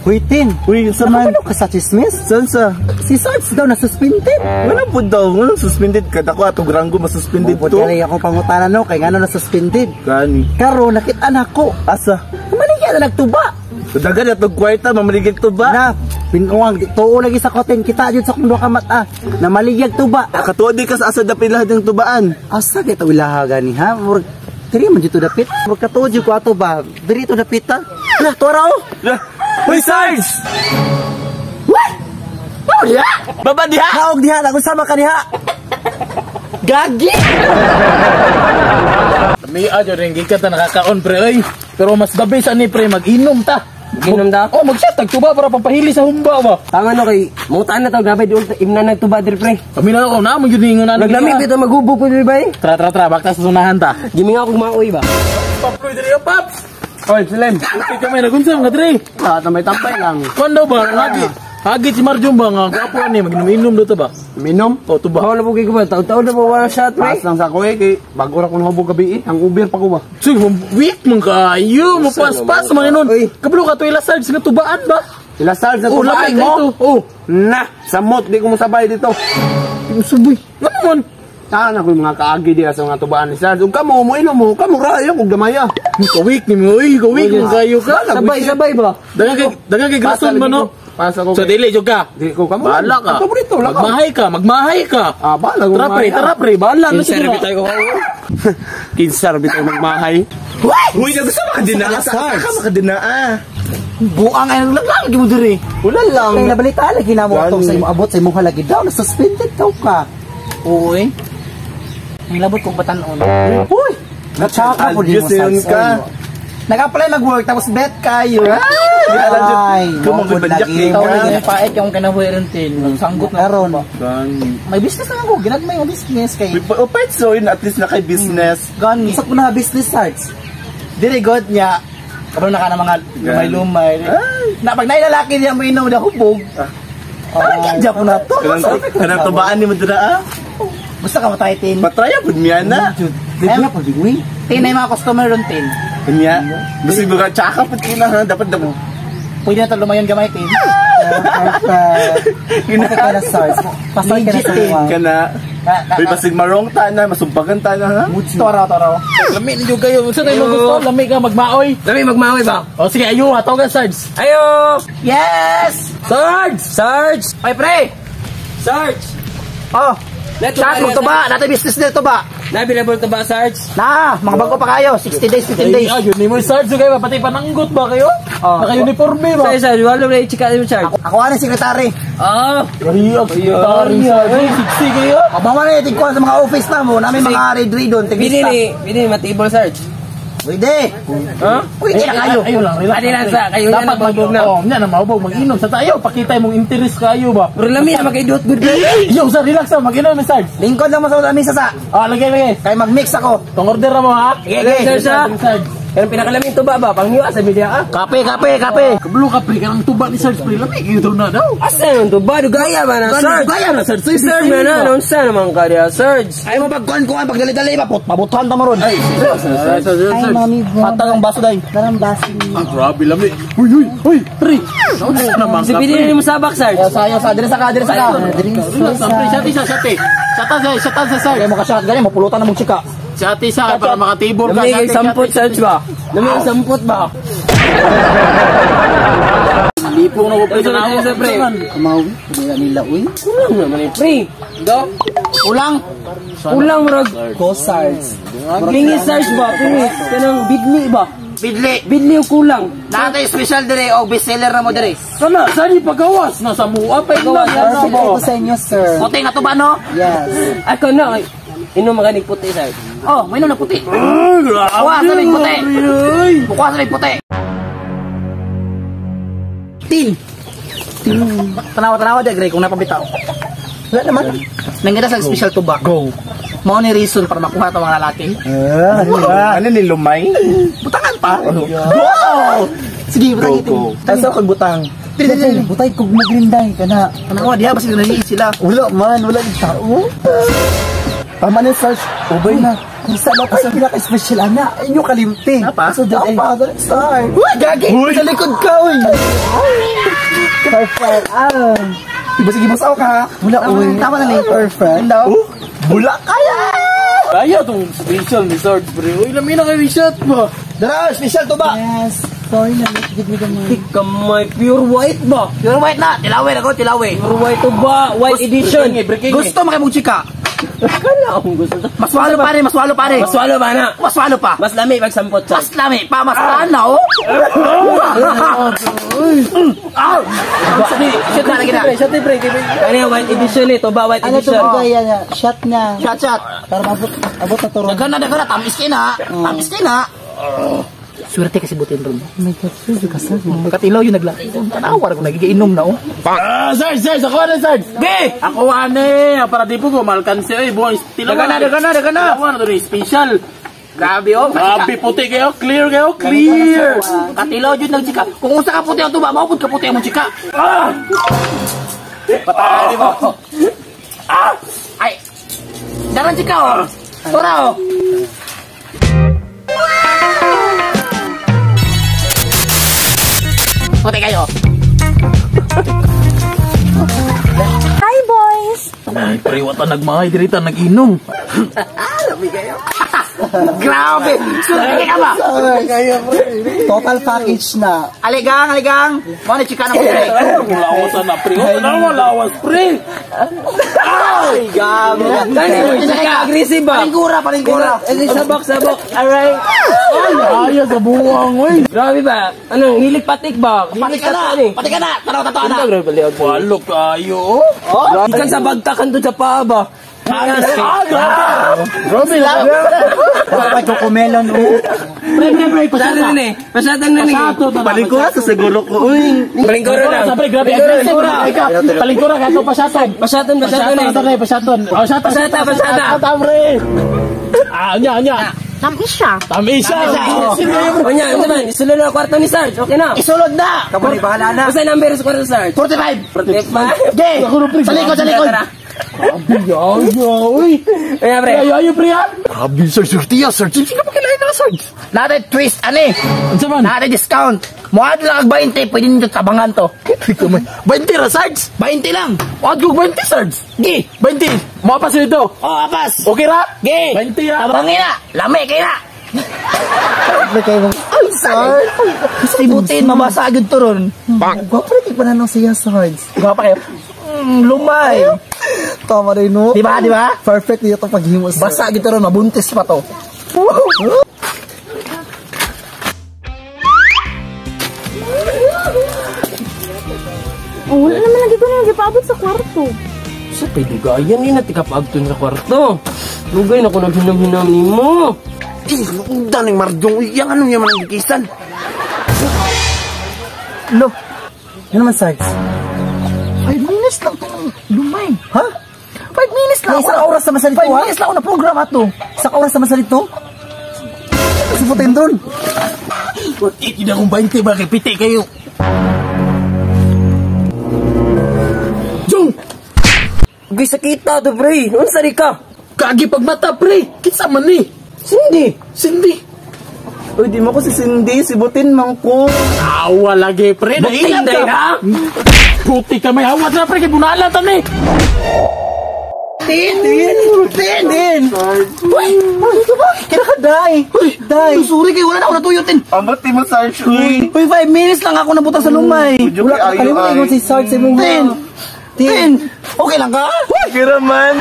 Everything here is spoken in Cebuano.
Uy, Tin. Uy, sa man. Ano ka sa chismis? Saan sa? Si Sarge daw na-suspended. Wala po daw. Walang suspended. Kada ko atong ranggo masuspended Mupod to. kani ako pangutana no, kay ngano na-suspended. Gani. Karon nakita na ko. Asa? Maligya na nagtuba. Dagan atong kwarta, mamaligid to ba? Na, pinuang tuo lagi sa koten kita jud sa akong duha ka mata. Na maliyag tuba. Katuo di ka sa asa dapit lahat ng tubaan. Asa kay to ilaha gani ha? Murag diri man jud to dapit. Murag katuo jud ko ato ba? Diri to dapit ha. Lah, tuwa oh. Uy, Sarge! What? Oh, diha? Baba diha! Naog diha, nagusama ka diha. Gagi! May adyo rin gikan ta nakakaon pre oy. Pero mas the best ani pre mag-inom ta. Inom ta? Oh, mag-shot tagtuba para pampahili sa humba ba. Tama no kay mutaan na to grabe di imna nagtuba dir pre. Kami na ako na mo gyud ningon na. Naglamig dito maghubog ko diri bay. Tra tra tra bakta sa sunahan ta. Gimingaw kog maoy ba. Paploy diri paps. Oy, Slim. Okay kami nagunsa mga diri. Ah, tambay-tambay lang. Kuan daw ba ngagi? Hagit si Marjom ba nga gwapo ani maginom-inom daw to ba? Minom. Oh, tuba. Bawal na po kay ko ba taud-taud na po wala shot pre. Taas lang sa ako eh, kay bago ra ko nahubog gabi eh. Ang ubir pa ko ba? Sige, weak man kaayo, mo paspas man inon. Kablo ka to ila Sarge nga tubaan ba? Ila Sarge na Oh, tubaan lamig mo. ito. Oh, Na, samot di ko mosabay dito. suboy. Ngano man? Saan ako yung mga kaagi diya sa mga tubaan ni Sarge. Ug kamo mo inom mo, kamo ra ayaw kog damaya. Kawik ni mo, oy, kawik man kayo ka. Sabay-sabay ba. Daghang kay grason ba no? Pasa ko. So dili jud ka. Di ko kamo. Bahala ka. Ang paborito lang. Magmahay ka, magmahay ka. Ah, bahala ko. Tara pre, tara pre, bahala na Kinsar siguro. bitay ko. Kinsar bitay magmahay. Uy, nagusto makadinaa. Sa ka makadinaa. Buang ay naglag lagi mo diri. Wala lang. Kay nabalita lagi na mo atong sa imo abot sa imong lagi daw na-suspended daw ka. Oo eh. Ang labot kong batanon. Uy, natsaka po din mo Adyos yun Sarge. ka. Nag-apply mag-work tapos bet kayo. Ay, Ay, Kung mo magbanyak lagi. ka. Tawag na yung paek yung kanahuwi rin tin. Sanggot na. Karon. Gani. May business na ako, ginagmay ang business kay O, pwede so yun, at least na kay business. Gani. Sa kuna business Sarge. Diri god niya. Kabalo na ka ng mga lumay-lumay. Na pag nailalaki niya mo inom na hubog. Ah, kaya po na to. Kanang tubaan ni mo dira ah. Gusto ka matay tin. Patraya pud miya na. Libre na po din, uy. Tin ay mga customer ron tin. Unya. Gusto mo ka tsaka pud kina ha, dapat dapat. Pwede na to lumayon gamay tin. Perfect. Okay ka na Sarge. Pasay ka na sa Legit, mga. Kana. Uy, basig marong ta na, masumbagan ta na ha. Toro toro. Lami ninyo kayo. Sa tayo mo gusto, lami ka magmaoy. Dami magmaoy ba. O sige, ayo, tawagan Sarge. Ayo! Yes! Sarge! Sarge! Ay pre. Sarge! Oh, Neto Chat mo to ba? Natin business dito ba? Nabilabol to ba Sarge? Na, mga bago pa kayo. 60 days, 15 days. Ay, yun mo Sarge kayo ba? Pati pananggot ba kayo? Oh. Naka-uniforme ba? Sarge, Sarge, wala na i-chika mo Sarge. Ako ano sekretary. Ah, Ariag, sekretary Sarge. Siksi kayo. Abawa na tingkuan sa mga office na mo. Namin mga red doon, bini tigista. ni, bini matibol Sarge. Pwede. Ha? Pwede na kayo. Ayun lang, relax. Adi lang sa kayo na Dapat nababog na. Oh, niya na mahubog mag-inom sa tayo. Pakita mong interest kayo ba? Pero lami na magkaidot good pre. Yo, sir, relax ah. Mag-inom ni Sarge. Lingkod lang mo sa lamisa sa. Ah, lagay, lagay. Kay mag-mix ako. Tong order na mo ha. Sige, sige. Sarge, ah. Sarge. Pero pinakalaming tuba ba? Panghiwa sa media ah. Kape, kape, kape. Kablo ka pre, kanang tuba ni Sarge pre. Lami kayo daw na daw. Asa yung tuba? Dugaya ba na Sarge? Kaya na Sarge. Si Sarge na na, naunsa naman ka diya, Sarge. Ay mo pagkuan-kuan pag dali-dali ba pabutuhan ta mo ron. Ay, Ay, mami, Patag ang baso day. Darang basin. Ah, grabe lami. Uy, uy, uy, pre. Naunsa naman Si ka pili pre. ni mo sabak Sarge. Sayo sa dire sa ka, dire sa ka. Relax lang, pre. Shati siya, shati. Shata siya, shata siya, Sarge. Kay mo ka shot gani mo pulutan na mong chika. Shati siya para makatibol ka. Lami Shati, kay sampot shati. Sarge ba? Lami ang sampot ba? Lipong na ko pre. Ano sa pre? Kamawi. Nila nila, uy. Kulang naman eh, pre. Do? Ulang. Kulang murag. Go Sarge. Pingi Sarge ba? Pingi. Kanang bidli ba? Bidli. Bidli o kulang. Natay special dire o best seller na mo dire. Sana, saan pagawas? Nasa mua pa yun lang. Perfect ito sa inyo, sir. Puti nga to ba no? Yes. Ako na. Inom maganig puti Sarge. Oh, may na puti. Kuha sa rin puti. Kuha sa rin puti. Tin. Tanawa tanawa di agree kung napabitaw. Wala naman. Nangita sa special tuba. Go. Mao ni reason para makuha ta mga lalaki. Ano ni Lumay? Butangan pa. Go! Sige, butang Go, ito. go. Asa akong butang. Dili, dili. Butay kog magrinday ka na. Tanawa diha basi naliit sila. Wala man, wala yung tao. Tama ni Sarge. Ubay na. Kung saan ako sa pinaka-special ana, inyo kalimti. Napa? So, dyan, Napa, ay, start. Uy, gagi! Uy! Sa likod ka, uy. Perfect. Ah. Diba sige, busaw ka ha? Wala, uy. Tama na ni. Perfect. Oh, bula kaya! Kaya tong special ni Sarge, pre. Uy, lamin na kayo shot ba? Dara, special to ba? Yes. Sorry na, give me the money. Kamay, pure white ba? Pure white na. Tilawi na ko, tilawi. Pure white to ba? White edition. Gusto makimong chika. Kana akong gusto. Maswalo pare, maswalo pare. Maswalo ba na? Maswalo pa. Mas lami pag sampot sa. Mas lami pa, mas tanaw. Ah! Shoot na, lagi na. Pre, shot eh, pre. Ano yung white edition eh? To ba white Ano to edition? ba yan? Shot na. Shot, shot. Para maabot, abot na to ron. Daghan na, daghan na. Tamis kayo na. Tamis kayo na. Swerte kasi butin ron. Oh my God, suzo ka sa. Katilaw yung naglaki. Tanawa ko nagigiinom na oh. Ah, Sarge, Sarge, ako na, Sarge. Ge! Ako ane, para di po ko malkansi oy, boys. Daghan na, daghan na, daghan na. Tilawan na to ni special. Grabe oh. Grabe puti kayo, clear kayo, clear. Katilaw jud nagchika. Kung unsa ka puti ang tuba, mao pud ka puti ang chika. Ah! Patay di mo. Ah! Ay. Daran chika oh. Tora oh. Puti kayo. Hi, boys! Ay, pre, wata nagmahay diri ta nag-inom. Grabe. Swerte ka ba? Total package na. Aligang, aligang. Mo ni chika na puti. Lawas na pre. Wala na lawas pre. Ay, gago. Kani mo, aggressive ba? Palingkura, palingkura. Eh, sabok, sabok. Alright. Ay, sa buwang oy. Grabe ba? Anong hilig patik ba? Pati ka na, pati ka na. Tanaw, tatawa na. Grabe ba? Walo kayo. Oh. Ikan sa bagtakan to sa paa ba? Ah, grabe. Grabe lang. Dapat cocomelon, oh. Pre, pre, pre, Pasado na eh. Pasado na eh. Palingkura sa siguro ko, uy. Palingkura na. Pre, grabe. Aggressive. Palingkura ka to pasaton. Pasaton, pasaton eh. Pasaton, pasaton. Oh, saton. Pasata, pasata. Pasata, pre. Ah, nya, nya. Tamis siya. Tamis siya. O niya, ano man, isulod na ang kwarto ni Sarge. Okay na. Isulod na. Kamo ni bahala na. Basta number sa kwarto, Sarge. 45. 45. Ge. Sa likod, sa likod. Tara. Ayo, uy. Ayan, pre. Ayo, ayo, pre. ah. Grabe, sir. Surtiya, sir. Sino pa kailangan na, sir? Natin twist, ani. Ano man? Natin discount. Muad lang ag 20, pwede ninyo tabangan to. 20 ra, Sarge. 20 lang. Wag ko 20, Sarge. Gi. 20. Mapas dito. Oh, apas. Okay ra? Gi. 20 ah. Tabangin na. Lami kay na. Ay, Sarge. Sibutin, mabasa agad to ron. Gwapo rin kay pananaw siya, Sarge. Gwapa kayo. Lumay. Tama rin, no? Di ba, di ba? Perfect dito paghimo, sir. Basa agad to ron, mabuntis pa to. Oh, wala naman lagi ko na nagpaabot sa kwarto. Sa pwede ni na tikapagtun sa kwarto. Lugay na ko naghinam-hinam ni mo. Eh, daning marjong, yang ano niya man ang gikisan. Lo. Ano naman, Sarge? 5 minutes lang itong lumay. Ha? 5 minutes lang. May isang oras na masalito, 5 ha? minutes lang ako na program ato. Isang oras na masalito? Sibutin doon. Ikin akong 20 ba kay piti kayo. Jong! Ugay sakita to, pre. Unsa ri ka? Kagi pagmata, pre. Kinsa man ni? Cindy. Cindy. Uy, di mo ko si Cindy, sibutin man ko. Awa lagi, pre. Buting Nailan day, ka. ha? Puti ka may hawat na, pre. Kay bunalan ta ni. Tin! Tin! Tin! Uy! Ano ba? Kinakaday! Day! Sorry kayo, wala na ako natuyo, Tin. Amot mo, Sarge, uy. Uy, 5 minutes lang ako nabutang sa lumay. Medyo Wala kay ka ayo kalimutan ay. mo si Sarge sa imong Tin! Tin! Okay lang ka? Kira man.